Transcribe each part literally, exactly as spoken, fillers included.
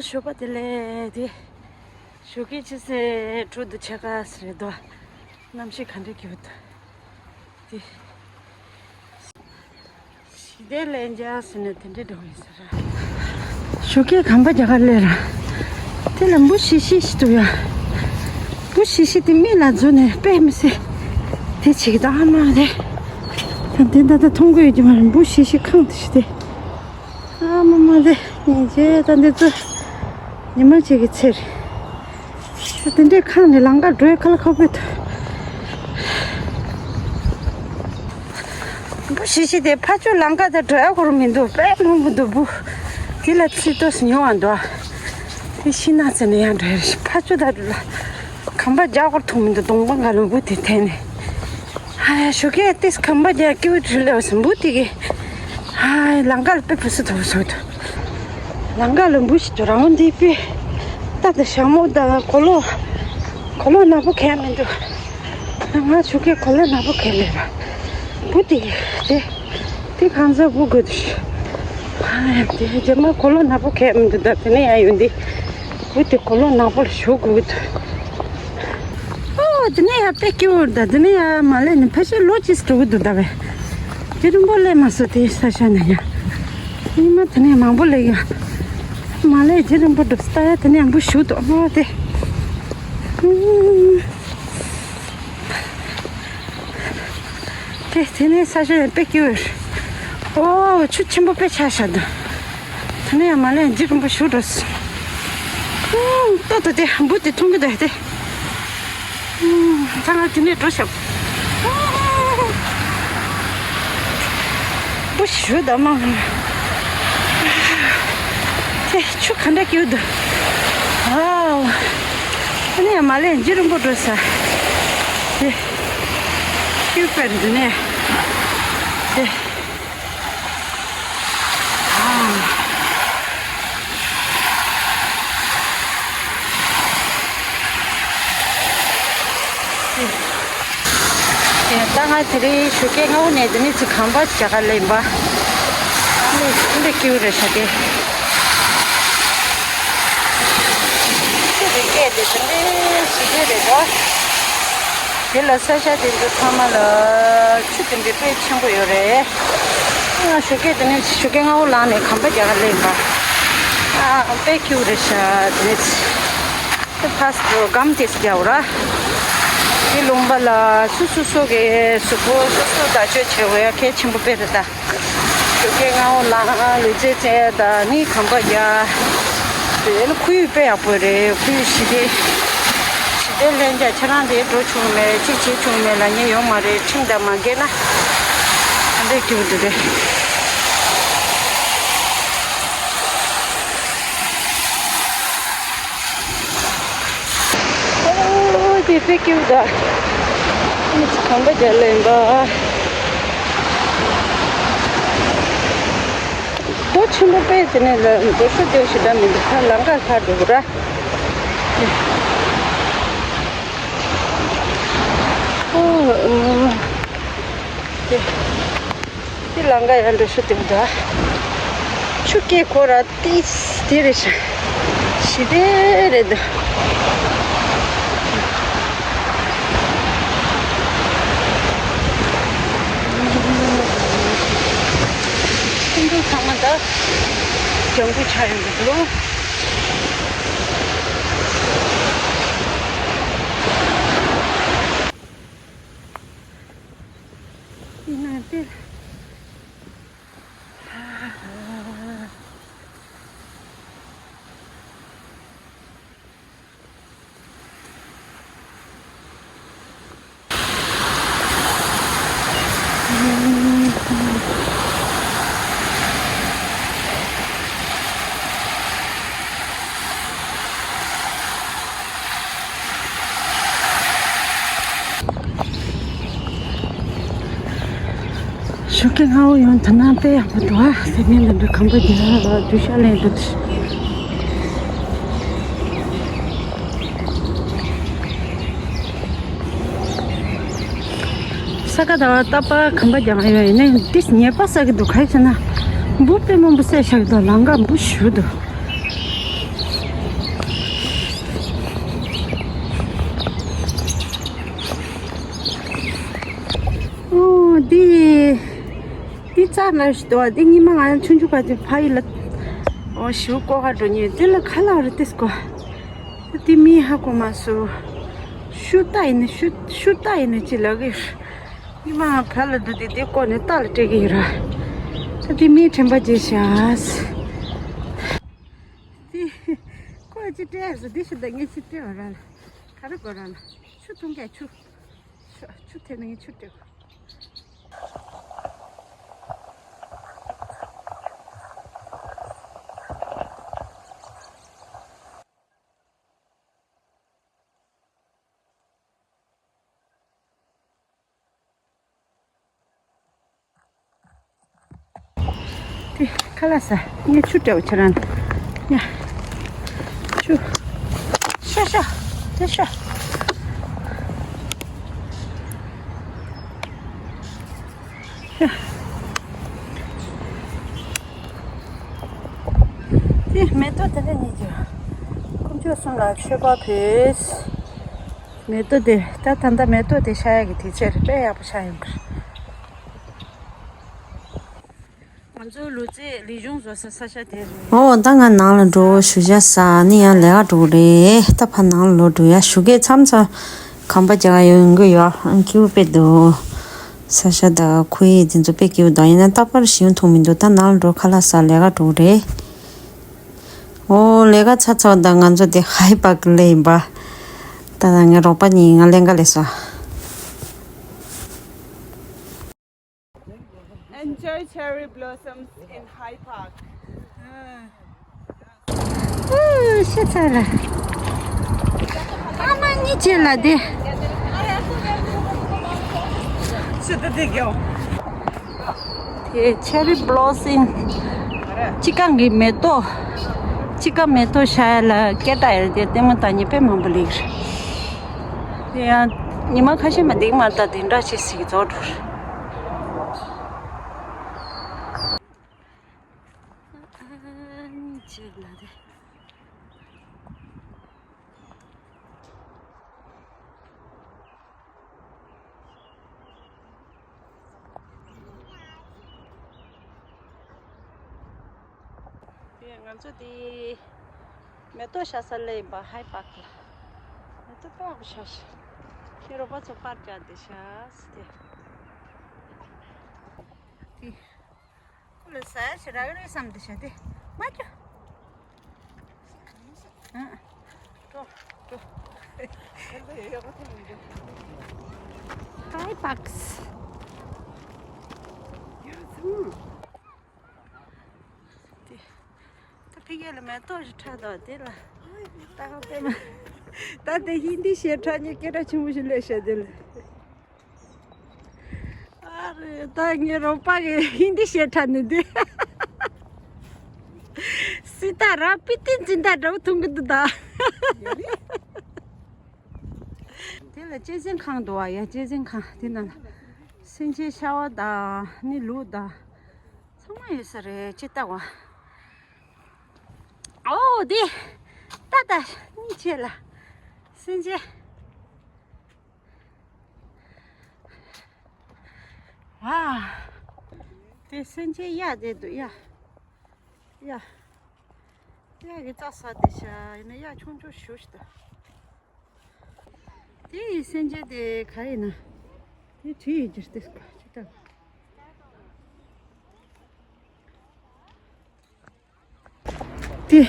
ཞོགས་པ་དེ་ལས་དེ། ཞོགས་ཀའི་ཆུ་ཚོད་དྲུག་དང་ཕྱེད་ཀ་ཟེར་རེད་དོ། གནམ་གཤིས་ག་འདྲ་སྐྱིད་པོ་འདུག་དེ། ཞི་བདེ་ལྷན་རྒྱས་ཟེར་ནས་དེ་འདྲའི་འགྲོ་ཡིན་ཟེར། ཞོགས་ཀའི་གམ་པ་རྒྱག་ག་སླེབས་ར། དེ་ལ་འབུ་ཤི་ཤི་ཞིག་འདུག་ཡ། འབུ་ཤི་ཤི་དེ་མིག་ལ་འཛུལ་ནས་དཔེ་མི་སྲིད། དེ་བྱེད་ཀྱི་ད་ཨ་མ་དེ། ད་དེ་ད་ལྟ་མཐོང་གི་ཡོད་ཀྱི་མ་རེད། འབུ་ཤི་ཤི་ཁང་དེ་ཤི་དེ། ཨ་མ་མ་དེ་ཉིན་བྱེད་ད་འདི་ཚོ་ཉི་མ་གཅིག་གི་ཚེ་རེད། དེ་འདྲའི་ཁང་ནས་ལམ་ཁ་འགྲོའི་ཁ་ལ་ཁ་བོད་དུ། འབུ་ཤི་ཤི་དེ་ཕ་ཆུ་ལམ་ཁ་དེ་འགྲོ་ཡ་ཁོ་རང་མི་འདུག་དཔེ་མང་པོ་འདུག་འབུ་དེ་ལ་ཚིག་ཏོ་སི་ཉོ་བ་འདུག་དེ་ཤི་ན་ཚེ་ནས་ཡང་འགྲོ་ཡ་རེད། ཕ་ཆུ་ད་ལ་གམ་པ་རྒྱག་ཁོར་ཐུག་མི་འདུག་གདོང་པ་འགའ་ལ་འབུ་དེ་འཐེན་ནས། ཧ་ཡ་ཞོགས་ཀས་ཏིས་ཁམ་པ་རྒྱག་སྐྱིད་པོ་བྲིས་ལེ་བ་སོང་འབུ་དེ་གི། ཧ་ཡ་ལམ་ཁ་ལ་དཔེ་བུ་སུ་ཐོག་སོང་འདུག་ལམ་ཁ་ལ་འབུ་ཞིག་འདུག་རང་འདི་དཔེ་རྟ་དང་ཞྭ་མོ་དང་གོ་ལོ། གོ་ལོ་ནག་པོ་གས་མི་འདུག་ང་ཞོགས་ཀས་གོ་ལོ་ནག་པོ་གས་ལེ་བ། འབུ་དེ་གི་དེ། དེ་གང་ཟག་འབུ་དགོས་འདུག་ཧ་ཡ་དེ་རྗེས་མ་གོ་ལོ་ནག་པོ་གས་མི་འདུག་ད་དེ་ནས་ཡང་ཡོང་དེ། འབུ་དེ་གོ་ལོ་ནག་པོ་ལ་ཞུགས་དགོས་འདུག་ཨོ་དེ་ནས་ཡང་དཔེ་སྐྱིད་པོ་རེད། ད་དེ་ནས་ཡང་མ་སླེབས་ནས་ཕལ་ཆེར་ལོ་གཅིག་འགྲོ་གི་འདུག་ད་བས། དེ་རིང་པོ་སླེབས་མ་སོང་དེ་ས་ཆ་ནས་ཡང་། ཉི་མ་དེ་ནས་མང་པོ་སླེབས་ཡ། མ་སླེབས་དེ་རིང་པོ་འགྲོ་ས་ད་ཡ་དེ་ནས་ཡང་འབུ་ཞུགས་འདུག་ཨོ་དེ། དེ་དེ་ནས་ས་ཆ་ཡང་དཔེ་སྐྱིད་པོ་རེད། ཨོ་ཆུ་ཆེན་པོ་དཔེ་ཆགས་ཤག་འདུག་དེ་ནས་ཡང་མ་སླེབས་ན་འཇིགས་རིང་པོ་ཞུགས་འགྲོ་སོང་། ཏོ་ཏོ་དེ་འབུ་དེ་མཐོང་གི་འདུག་དེ། ཚང་མ་དེ་ནས་འགྲོ་ཤག་འབུ་ཞུགས་ད་མ། དེ་ཆུ་ག་འདྲ་སྐྱིད་འདུག་ཨའོ། དེ་ནས་ཡང་མ་སླེབས་ན་འཇིགས་རིང་པོ་འགྲོ་ས། དེ། སྐྱིད་པོ་རེད་དེ་ནས། དེ། དེ་ད་ང་དེ་རིང་ཞོགས་ཀས་སྔ་པོ་ནས་དེ་ནས་ཚུར་གམ་པ་རྒྱག་ག་སླེབས་པ། ཨ་ནི་འདི་སྐྱིད་པོ་རེད་ཤག་དེ། ཆུ་རི་སྐད་དེ་དེ་འདྲའི་ཞི་བདེ་རེད་དོ། དེ་ལ་ས་ཆ་དེ་ཚོ་ཚང་མ་ལ་ཆུ་དེ་འདྲའི་དཔེ་ཆེན་པོ་ཡོད་རེད། ང་ཞོགས་ཀས་དེ་ནས་ཞོགས་ཀས་སྔ་པོ་ལངས་ནས་གམ་པ་རྒྱག་ག་སླེབས་པ། ཨ་དཔེ་སྐྱིད་པོ་རེད་ཤག་དེ་ནས། དེ་ཕར་སྒམ་དེ་རྒྱག་ར། དེ་ལུང་པ་ལ་སོ་སོ་སོ་གི་གཟུགས་པོ་སོ་སོ་བདག་སྤྱོད་བྱེད་དགོས་ཡ་གལ་ཆེན་པོ་དཔེ་རེད་ད། ཞོགས་ཀས་སྔ་པོ་ལངས་ལུས་རྩལ་རྩེ་ད་ནི་གམ་པ་རྒྱག་དེ་ནི་ཁོར་ཡུག་དཔེ་ཡག་པོ་རེད། ཁོར་ཡུག་ཞི་བདེ། ཞི་བདེ་ལྷན་རྒྱས་ཁྱེད་རང་དེ་འགྲོ་བྱུང་མེད་ཅིག་བྱེད་བྱུང་མེད་ལབ་མཁན་ཡོད་མ་རེད། ཁྲིམས་དང་མ་འགལ་ན། ད་འདྲའི་སྐྱིད་པོ་འདུག་རེད། ཨོ་དེ་དཔེ་སྐྱིད་པོ་འདུག་ཨ་ནི་ཚ་གམ་པ་རྒྱག་ལེན་པ། རྡོ་ཆེན་པོ་དཔེ་དེ་ནས་ལ་རྡོ་ཤོ་དེ་ཞེ་དྲག་མི་འདུག་ཁ་ལམ་ཁ་ཁ་འགྲོ་གི་ར། ཨོ་ཨོ། དེ། དེ་ལམ་ཁ་ཡང་འགྲོ་ཤོ་དེ་འདུག་ཆུ་སྐྱེས་ཁོ་ར་ཏིས་དེ་རེད་ཤག་ཞི་བདེ་རེད་འདུག་ཁྱིམ་ཚང་ཚང་མ་ད་ལྗང་ཁུ་ཆགས་ཡོང་གི་འདུག་ཡིན་ན་དེ། ཞོགས་ཀས་སྔ་པོ་ཡོང་ཐུབ་ན་དཔེ་ཡག་པོ་འདུག་ཨ་ཟེར་ནས་འདི་འདྲ་གམ་པ་རྒྱག་རྒྱུ་ཤ་ལེན་འདུག་ས་ག་ཟླ་བ་རྟག་པར་གམ་པ་རྒྱག་ཡོང་ཡིན་ནའི་འདི་ཉེས་པ་ཟ་གི་འདུག་ག་རེ་ཟེར་ན་འབུ་དཔེ་མང་པོ་བསད་བཞག་གི་འདུག་ལམ་ཁ་འབུ་ཞུགས་འདུག་ས་ན་ཞིག་འདུག་བ། དེ་ཉི་མ་ང་ཆུང་ཆུང་ག་དེ་ཕ་ཡི་ལ། འོ་ཞུ་ཀོ་ཧ་འགྲོ་ཉེ་དེ་ལ་ཁ་ལག་རེ་ཏེས་ཀོ། དེ་མི་ཧ་གོ་མ་སུ། ཤུ་ཏ་ཡིན་ན་ཤུ་ཤུ་ཏ་ཡིན་ན་ཅི་ལ་གི། ཉི་མ་ཕ་ལ་འདུག་དེ་དེ་ཀོ་ནས་ཏ་ལ་སྤྲད་གི་ཡོད་ར། ད་དེ་མི་དྲན་པ་བརྗེད་ཤག་དེ་ཀོ་ཅི་སྤྲད་ཟེར་དེ་ཤི་ད་ངས་ཅི་སྤྲད་བ་ར་ལ། ག་རེ་དགོས་ར་ལ། ཆུ་འཐུང་གས་ཆུ། ཆུ་ཆུ་ཐེབས་ནས་ངས་ཆུ་སྤྲད་དགོས། དེ་ཁ་ལག་ཟ། ངས་ཆུ་སྤྲད་བ་ཁྱེད་རང་ལ། ཡ། ཆུ། ཤ་ཤ། དེ་ཤ། ཡ། དེ་མེ་ཏོག་དེ་འདྲ་ཉིད་ཀྱི། དཀོན་མཆོག་གསུམ་ལ་མཆོད་པ་ཕུལ། མེ་ཏོག་དེ་ད་ད་ལྟ་མེ་ཏོག་དེ་ཤར་ཡག་གི་དུས་ཚོད་རེད། དཔེ་ཡག་པོ་ཤར་ཡོང་གི་རེད། ང་ཚོའི་ལུས་རྩལ་ལས་གཞུང་བཟོ་ས་ས་ཆ་དེ་རེད། ཨོ་ད་ང་ནང་ལ་འགྲོ་ཞུ་བྱ་ས་ནི་ཡང་ལས་ཀ་འགྲོ་གི་རེད། ད་ཕར་ནང་ལ་ལོག་འགྲོ་ཡ། ཞོགས་ཀས་མཚམས་མཚམས་ཁང་པ་རྒྱག་ཡ་ཡོང་གི་ཡོད། ཨང་ཁྱིའུ་དཔེ་འདུག་ས་ཆ་དང་ཁོར་ཡུག་དེ་ཚོ་དཔེ་སྐྱིད་པོ་འདུག་ཡིན་ན་རྟག་པར་ཞིང་འཐུང་མི་འདུག་ད་ནང་ལ་འགྲོ་ཁ་ལག་ཟ་ལས་ཀ་འགྲོ་གི་རེད། ཨོ་ལས་ཀ་ཚར་ཚར་ད་ང་ཚོ་དེ་ཧའི་པར་ཀི་ལ་ཡིན་པ། ད་ངའི་རོགས་པ་གཉིས་ང་ལེན་ག་ལས་སོང་། Enjoy cherry blossoms in Hyde Park. ཨུ་ཤི་ཚར་ར། ཨ་མ་གཉིས་བྱེད་ལ་དེ། ཤི་ད་དེ་གྱོ། དེ་ཆེ་རི་བྷི་ལོ་སམ། དཔྱིད་ཀ་གི་མེ་ཏོག་དཔྱིད་ཀ་མེ་ཏོག་ཤར་ཡ་ལ་སྐད་གྲགས་ཡོད་དེ་ལྟད་མོ་ལྟ་མཁན་དཔེ་མང་པོ་སླེབས་ཀྱི་རེད། དེ་ཡང་ཉི་མ་ཁ་ཤས་མ་འདིག་མ་ལྟ་དེ་འདྲ་ཞིག་ཟིག་རྫོགས་འགྲོ། ཨ་ནི་ཅིག་ལ་དེ། དེ་ང་ཚོ་དེ་མེ་ཏོག་ཤར་ས་སླེབས་ཡིན་པ། ཧའི་པར་ཀི་ལ། མེ་ཏོག་དཔེ་ཡག་པོ་ཤར་ཤག་ཁྱེད་རོགས་པ་ཚོ་པར་རྒྱག་བསྡད་ཤག་ཟེར་ཏེ། དེ། ཁོ་ལ་ཟ་ཡ་ཞིག་རག་གི་རེད་བསམ་དེ་བྱས་ཏེ་མ་སྐྱོ། ཨ། འགྲོ། འགྲོ། ཧའི་པར་ཀི། ཡ་ཚང་མ། དེ། ད་ཕ་གི་ལ་མེ་ཏོག་ཞིག་འཁྲབ་དང་དེ་ལ། ད་ག་དཔེ་མ། ད་དེ་ཧིན་དི་བཤད་འཁྲབ་མཁན་སྐད་གྲགས་ཆེན་པོ་ཞིག་སླེབས་ཤག་དེ་ལ། ཨ་རེ། ད་ངའི་རོགས་པ་གིས་ཧིན་དི་བཤད་འཁྲབ་ནས་དེ། སི་ཏཱ་ར་པི་ཏི་འཛིན་གྲྭ་འདྲ་བོ་མཐོང་གི་འདུག་ད། དེ་ལ་གཅན་གཟན་ཁང་འདུག་བ། ཡ་གཅན་གཟན་ཁང་དེ་ནང་ལ་སེམས་ཅན་ཤ་བ་དང་ནི་ལུག་དང་ཚང་མ་ཡོད་ས་རེད། ཅི་ལྟ་བ། ཨོ་དེ་ད་ད་གཉིས་ཆེ་ལ་སེམས་ཅན། ཨ། དེ་སེམས་ཅན་གཡག་དེ་འདུག་གཡག་གཡག་གཡག་གི་རྩྭ་ཟ་བསྡད་ཤག་ཡིན་ན་གཡག་ཆུང་ཆུང་ཞེ་པོ་ཞིག་འདུག་དེ་ཡི་སེམས་ཅན་དེ་ག་ཡིན་ན། དེ་བྲིས་ཡོད་ཀྱི་རེད་དེ་ཅི་ལྟ། དེ།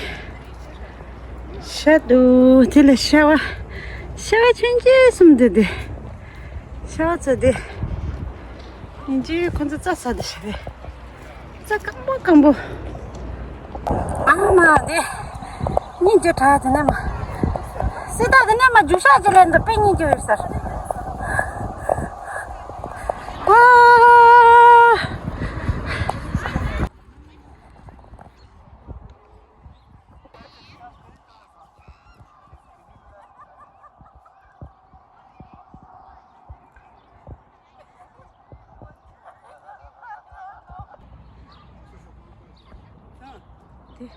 ཤ་འདུག་དེ་ལ་ཤ་བ། ཤ་བ་ཆུང་ཆུང་གསུམ་འདུག་དེ། ཤ་བ་ཚོ་དེ། ཡིན་གཅིག་ཁོ་ཚོ་རྩྭ་ཟ་འདི་ཤ་རེད། རྩྭ་སྐམ་པོ་སྐམ་པོ། ཨ་མ་དེ། སྙིང་རྗེ་དྲག་དེ་ནས་མ། སི་ཏཱ་དེ་ནས་མ་རྒྱུག་ཤག་ཅིག་ལེན་འདུག་དཔེ་སྙིང་རྗེ་ཡོད་ས་རེད། ཨོ། དེ།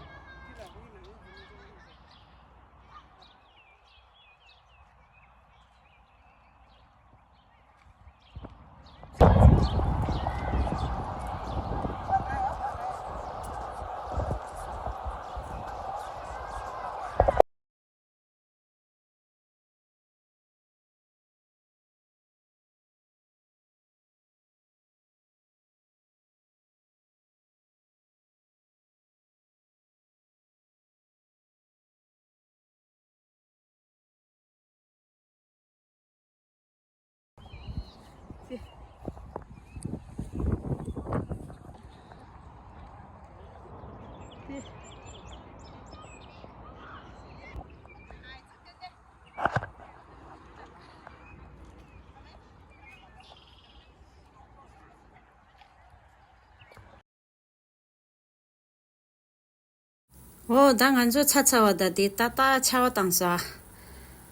འོ་ད་ང་ཚོ་ཚ་ཚ་བ་ད་དེ་ཏག་ཏག་ཆར་པ་བཏང་སོང་།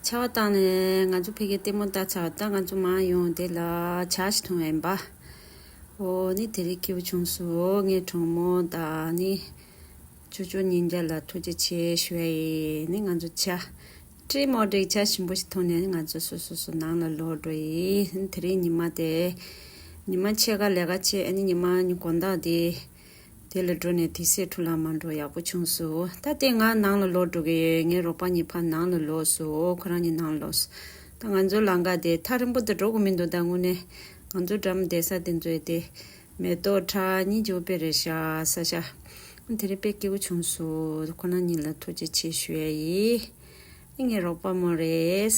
ཆར་པ་བཏང་ནས་ང་ཚོ་ཕ་གིའི་ལྟད་མོ་ལྟ་ཚར་བ་ད་ང་ཚོ་མར་ཡོང་དེ་ལ་ཇ་ཞིག་འཐུང་ཡིན་པ། འོ་ནི་དེ་རིང་སྐྱིད་པོ་བྱུང་སོང་། ངའི་གྲོགས་མོ་དང་ནི་ཅོ་ཅོ་ཉིན་རྒྱལ་ལ་ཐུགས་རྗེ་ཆེ་ཞུ་ཡ་ཡིན། ནི་ང་ཚོ་ཇ་ཀྲི་མོ་ཀྲི་ཇ་ཞིམ་པོ་ཞིག་འཐུང་ནས་ང་ཚོ་སོ་སོ་སོ་ནང་ལ་ལོག་འགྲོ་ཡིན། དེ་རིང་ཉི་མ་དེ་ཉི་མ་ཕྱེད་ཀ་ལས་ཀ་བྱས། ཨ་ནི་ཉི་མ་ཉི་དགོང་དག་དེ་དེ་ལ་འགྲོ་ནས་དེ་སེ་འཁྲུ་ལ་མ་འགྲོ་ཡག་པོ་བྱུང་སོང་། ད་དེ་ང་ནང་ལ་ལོག་འགྲོ་གི་ཡོད། ངའི་རོགས་པ་གཉིས་ཕར་ནང་ལ་ལོག་སོང་། ཁོ་རང་གཉིས་ནང་ལ་ལོག་སོང་། ད་ང་ཚོ་ལམ་ཁ་དེ་ཐག་རིང་པོ་དེ་འགྲོ་དགོས་མི་འདུག་ད་དངོས་གནས་ང་ཚོ་འགྲམ་བསྡད་ས་དེ་ཚོ་དེ་མེ་ཏོག་ཁྲ་སྙིང་རྗེ་པོ་དཔེ་རེད་ཤག་ས་ཆ། དེ་རིང་དཔེ་སྐྱིད་པོ་བྱུང་སོང་། ཁོ་རང་གཉིས་ལ་ཐུགས་རྗེ་ཆེ་ཞུ་ཡ་ཡིན། ངའི་རོགས་པ་མོ་རེད།